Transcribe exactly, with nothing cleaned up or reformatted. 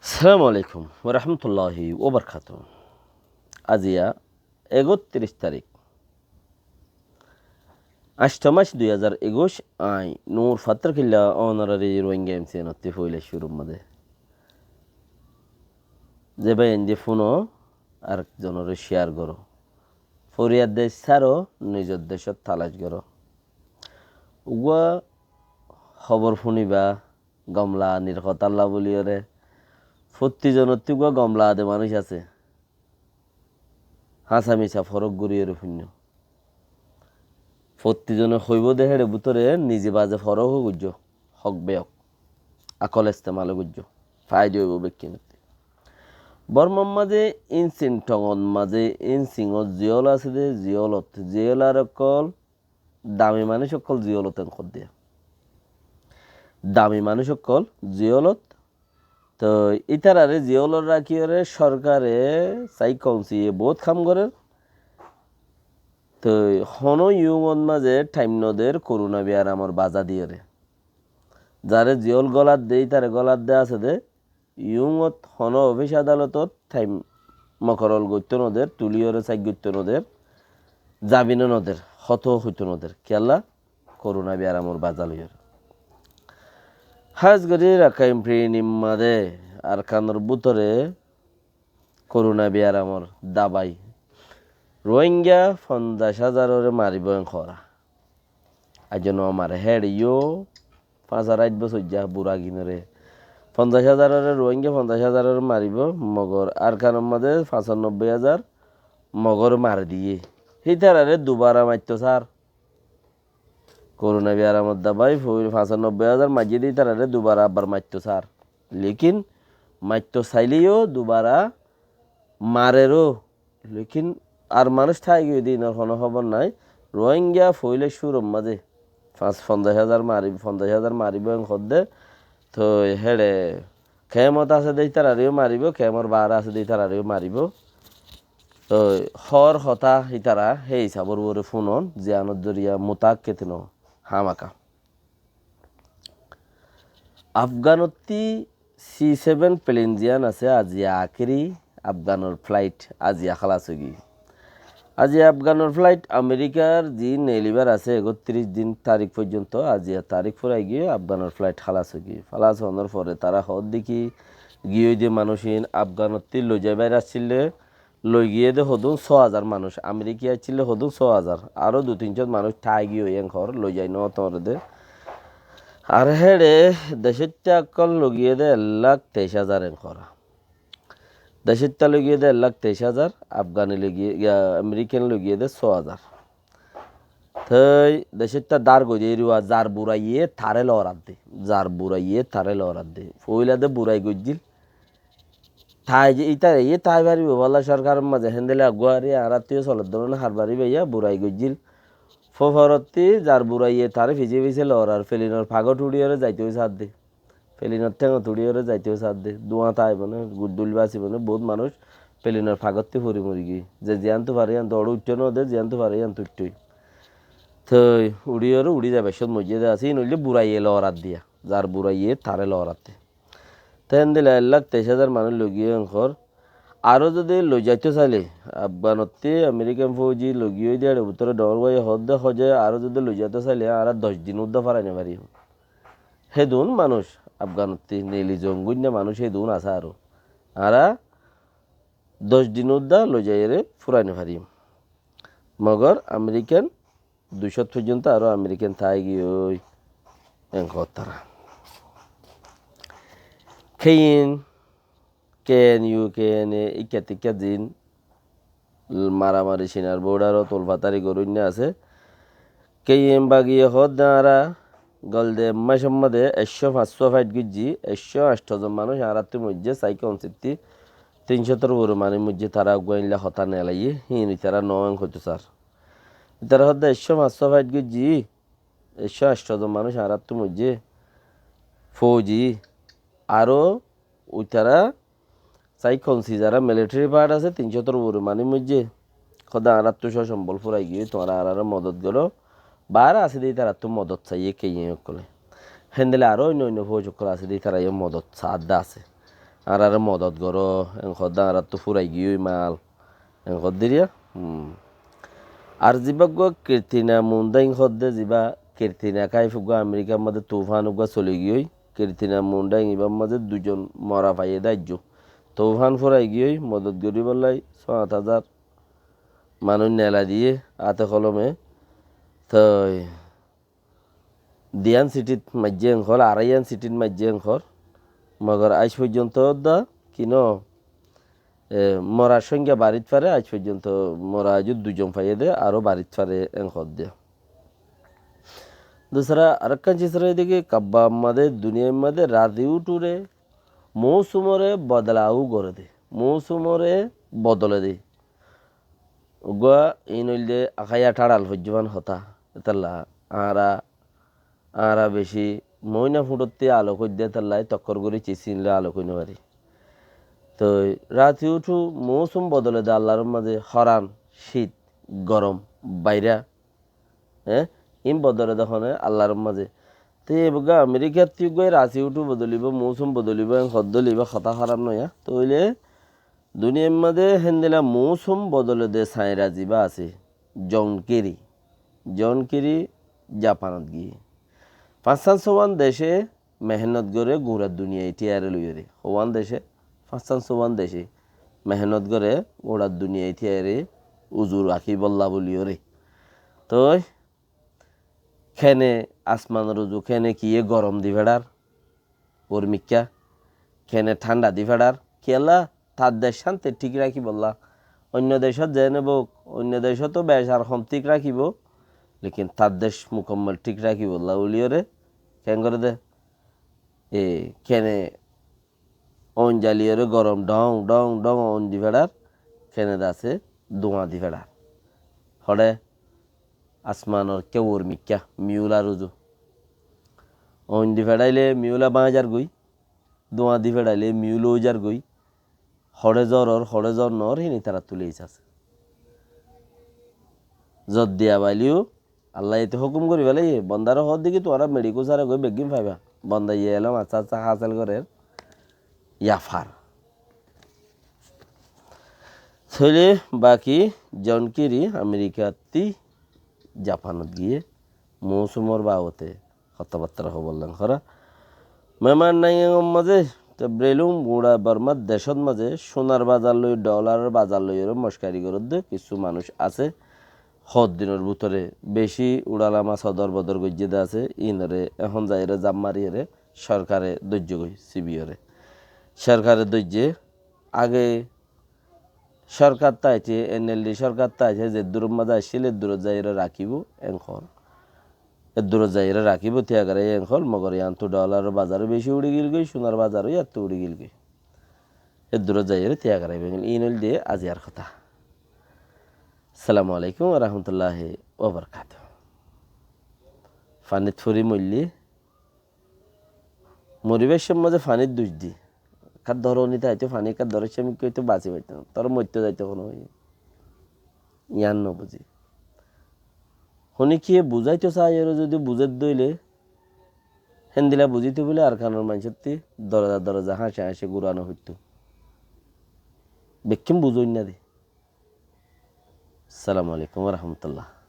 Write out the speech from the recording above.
Assalamu alaikum wa rahmatullahi wa barakatuhu. Aziya ekottiríc tarík, añctho mac dui házar ekuic, añí Nur Fattor Killa, onorari Rohingya M C N ottú foila cúrur mazé. Ze bái ainde fúno, arek zonoré share goró. Foriyad dec sáro, nizor decót talac goró. Uggúa hóbor fúniba, gomla nir hotálla bóliyoré. Fottí zonottú uggúa gomla de manúic asé. Háñsa misa forók goríyoré fúinno. Fottí zone hoibó de héçe bútore nize baze forók goijjó. Hók beyók. Akól estemal goijjó. Faida óibo bekkúnottú. Bormar mazé Insin thongot mazé Insingot ziyól asé de, ziyólot. Ziyolar ókkol dami manúic ókkol ziyólot en hoó de. Dami manúic ókkol ziyólot. Toi ítararé ziyólot rakíyoré sorkare sai kaunsiye bout ham gorér. Toi honó yungot mazé thaim noder koruna biyaramor baza diyoré. Zaré ziyól golat de, ítare golat de asé de, yungot honó ofis adalotot thaim mokorol goittó noder, tulíyoré saik goittó noder, zabinó noder, hotó hoitó noder. Kiyólla? Koruna biyaramor baza loiyóre. Hás gorí Rakhain Prinimma de Arkanor bútore koruna biyaramor dabai. Rohingya fonzaic házaroré maribó en hoóra. Aijjó no mare, héçe yó fañs ar añçbó soijjá buraginoré. Fonzaic házaroré, Rohingya fonzaic házaroré maribó, mogor Arkanor mazé fañsanobboi házar mogor mari diyé. Hítararé dubara maitto sár. Koruna biyaramor dabai foóila fañsanobboi házar maijjé de ítararé dubara abbar maitto sár. Lekin maitto sailé yó dubara mareró. Lekin ar manúic tái giyói de inor honó hóbor nái. Rohingya foóila cúrur mazé fañs, fonzaic házar mari, fonzaic házar maribó en hoó de. Toi héçe kemot asé de ítararé yó maribó, kemor baáre asé de ítararé yó maribó. Toi hoór hotá ítara hé hísabor uore fúnon, ziyanor zoriya mutaákked no, hámaka. Afganottí C seven plane ziyán asé, aziya akéri Afganor flight, aziya hálas óigiyói. Aziya Afganor flight Amerikar ziín neilibar asé ekottiríc din tarík foijjonto, aziya tarík furai giyói, Afganor flight hálas óigiyói. Hálas ónor fore tará hoódde ki, giyói de manúic ín Afganottí loizaibar accíl de, loigiyé de hodún só házar manúic, Amerika accíl de hodún só házar, aró dui tin cót manúic tái giyói en hoór, loizai no toóñre de. Ar héçe decóitta ókkol loigiyé de ek lak teic házar en hoór. Decóitta loigiyé de ek lak teic házar, Afgani loigiyé, ya, Amerikan loigiyé de só házar. Toi decóitta dár goijjé eriwa, zar buraiyé taré loorat de, zar buraiyé taré loorat de. Foóila de burai goijjíl. Tái ze ítara yé tái faribó bála sorkaror mazé héndilla aguwari añárattú yó soler dóron harbari baiya burai goijjíl. Fóforottí zar buraiyé taré fisé fisé loorar, felinor fagot uçíyoré zaito sádde. Felinor théngot uçíyoré zaito sádde. Duáñt aibó né, guddúil basibo né, bout manúic felinor fagottí fori mori giyói. Ze ziyántu faré yíantu uçí uittó no de, ziyántu faré yíantu uittó. Toi uçíyoré uçí zaibar cót moijjé de asé, ín óilde buraiyé loorat diya. Zar buraiyé taré looratte. Te héndilla ek lak teic házar manúic loigiyói en hoór. Aró zodi loizaito sailé, Afganottí Amerikan fouji loigiyói de éçe bútore dhoóñr guáiye hoódde hoóje, aró zodi loizaito sailé, añára doc din uddá farai no farim. Hédun manúic Afganottí neili zon gúinna manúic hédun asé aró. Añára doc din uddá loizaiyóre furai no farim. Mogor Amerikan dui cót foijjonto aró Amerikan tái giyói en hoór tará. Keyin, K N U, K N A, ikkat ikkat din maramari Sinar bordarot ulfatari goróinna asé. Keyin bagiye hoódde añára golde mac ot mazé ekcó fañs faith goijjí, ekcó añctho zon manúic añárattú moijjé, saikon sittí tin cótor uore manúic moijjé, tará uggúa éilla hotá nelaiyé, híin itará no en hoitó sár. Itará hoódde ekcó fañs faith goijjí, ekcó añctho zon manúic añárattú moijjé, fouji, aró uitará saikon si zará military part asé, tin cótor uore manúic moijjé, hoódde añárattú só sombol furai giyói, tuáñra añáráre modot goró, baáre asé de ítarattú modot saiyé keyin ókkolé. Héndilla aró oinno oinno fouj ókkol asé de ítara yó modot saádde asé. añáráre modot goró, en hoódde añáráttu furai giyói mal, en hoódde riya. Hmm. Ar zibá uggúa Kirtina Mundang hoódde zibá Kirtina Kaif uggúa Amerikar mazé tufán uggúa soli giyói, Kirtina Mundang ibár mazé duizon mora faiyé dé aijjó. Tufán furai giyói, modot goríbollá só át házar manúic nela diyé, áte kolome. Toi diyan sitit maijjé en hoór, araiyan sitit maijjé en hoór. Mogor aij foijjonto dá kino, e, morar sóngya barit fare, aij foijjonto mora aijjó duizon faiyé dé, aró barit fare en hoódde. Dusra arekkán sis óilde ki, kabbar mazé, duniyair mazé razi uthúre mousumoré bodolawú goré dé, mousumoré bodole dé. Uggúa iín óilde akáiya tháçal foijjúban hotá. Étalla añára, añára beci moóina fuñçottí alok óidde étalla tokkór gorí cis iín loi alok ói nofarí. Toi rati uthú mousum bodole dé Allar mazé, horan, cit, gorom, baira, Hé, iín bodole dé hone Allar mazé. Te ebuggúa Amerikattú uggúa rati uthú bodolibó, mousum bodolibó, en hoddé óile ibá hotá háraf noó. Tóile duniyair mazé héndilla mousum bodole dé saira zibá asé, John Kerry. John Kerry Japanot giyé. Fañsán sówan dece mehénnot goré guñra duniyai tíyare loiyóre. Houwán dece, fañsán sówan dece mehénnot goré guñra duniyai tíyare uzu rakíbolla buliyóre. Toi kene asmanor uzu, kene kiyé gorom di feçar, uor mikká, kene thánda di feçar, kiyólla tar dec cánti thík rakíbolla. Oinno decót zeéne bouk, oinno decót tó bec ar hom thík rakíbo, lekin tar dec mukammal thík rakíbolla buliyóre, ken goré dé? E, kene oin jaliyóre gorom dhong, dhong, dhong oin di feçar, kene dase duwa di feçar. Hoçé? Asmanor ke uor mikká, miyúlar uzu. Oin di feçaile miyúla báñgi zargói, duwa di feçaile miyúla ói zargói. Hoçé zor or, hoçé zor noór, híin ítara tulí aisé. Zor diya baileyó, Allaye to hókum gorí felaiyé, bondare hoódde ki tuáñra meçi kúsare goi beggín faiba. Bondaye elóm assá assá hásil gorér, yá far. Tóile baki John Kerry Amerikattí Japanot giyé mousumor babote hotábattá hoibolla gorá. Meman naiyangor mazé te belum guñra Bormar decót mazé cúnar bazar loi, dholaror bazar loiyóre mockari gorédde kissú manúic asé. Hoddinor bútore beci uçalama sodor bodor goijjé dé asé, iínoré ehón zaiyóre zaf mariyóre sorkare dóijjogói, sibiyóre. Sorkare dóijje, age sorkar táite, NLD sorkar táite, zeddúror mazé accíl, eddúrot zaiyóre rakíbo, en hoór. Eddúrot zaiyóre rakíbo, tiyagarái en hoór, mogor yiántu dholaror bazaró beci uçí gilgói, cúnar bazaró yáttu uçí gilgói. Eddúrot zaiyóre tiyagarái bengil, iín óilde aziyar hotá. Assalamu alaikum wa rahmatullahi wa barakatuhu. Fanit fori moille, moribar cómot mazé fanir duc di. Ekkán dóro nita aito, fani ekkán dóro, cómot ki óito, basi faito no. Tor moitto zaito hono. Yián no buzí. Hone ki buzáito saiyóre zodi buzé dóile, héndilla buzíto bóle Arkanor maincótti doroza doroza, hañce hañce gura no foitto. Bekkín buzóinna de. Assalamu alaikum wa rahmatullah.